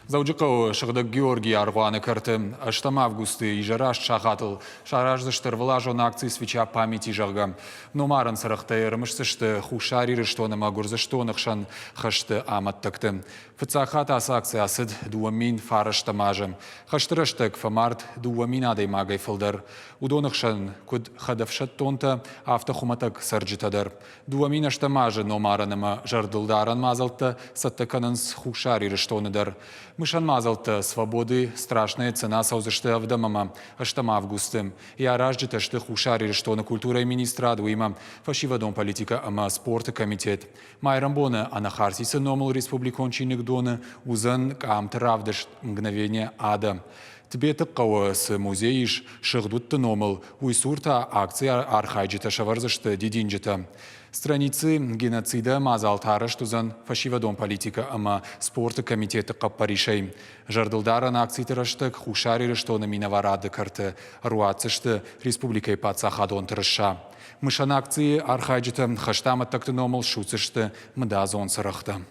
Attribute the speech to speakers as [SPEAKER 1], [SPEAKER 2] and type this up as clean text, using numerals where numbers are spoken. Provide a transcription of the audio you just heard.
[SPEAKER 1] Дзӕуджыхъӕуы Сыгъдӕг Георгийы аргъуаны кӕрты ӕстӕм августы изӕры аст сахатыл сараздзысты ӕрвылазон акци «Свеча памяти», зӕгъгӕ. Номарӕн цырӕгътӕй ӕрымысдзысты Хуссар Ирыстон ӕмӕ Гуырдзыстоны хсӕн хӕсты амӕттӕгты. Фыццаг хатт ацы акци ацыд 2009 азы. Хӕсты рӕстӕг фӕмард 2000 адӕймагӕй фылдӕр. Уыдоны хсӕн куыд хӕдӕфсӕддонтӕ, афтӕ хуымӕтӕг цӕрджытӕ дӕр. 2008 азы номарӕн ӕмӕ зӕрдылдарӕн мадзӕлттӕ цӕттӕ кӕнынц Хуссар Ирыстоны дӕр. Мысӕн мадзӕлттӕ «Свободы страшная цена» цӕудзысты ӕвдӕм ӕмӕ ӕстӕм августы. Йӕ аразджытӕ сты Хуссар Ирыстоны культурӕйы министрад, уыимӕ фӕсивӕдон политикӕ ӕмӕ спорты комитет. Майрӕмбоны Анахарсисы номыл республикон чиныгдоны уыдзӕн къамты равдыст «Мгновение ада». Тбеты хъӕуы цы музей ис сыгъд удты номыл, уый цур та акцийы архайджытӕ сӕвӕрдзысты дидинджытӕ. Страницы геноцида мадзал та арӕзт уыдзӕн фӕсивӕдон политикӕ ӕмӕ спорты комитеты хъӕппӕрисӕй. Зӕрдылдарӕн акциты рӕстӕг Хуссар Ирыстоны минӕварады кӕрты ӕруадздзысты республикӕйы паддзахадон тырыса. Мысӕн акцийы архайджытӕ хӕстамӕттӕгты номыл судздзысты мыдадзон цырӕгътӕ.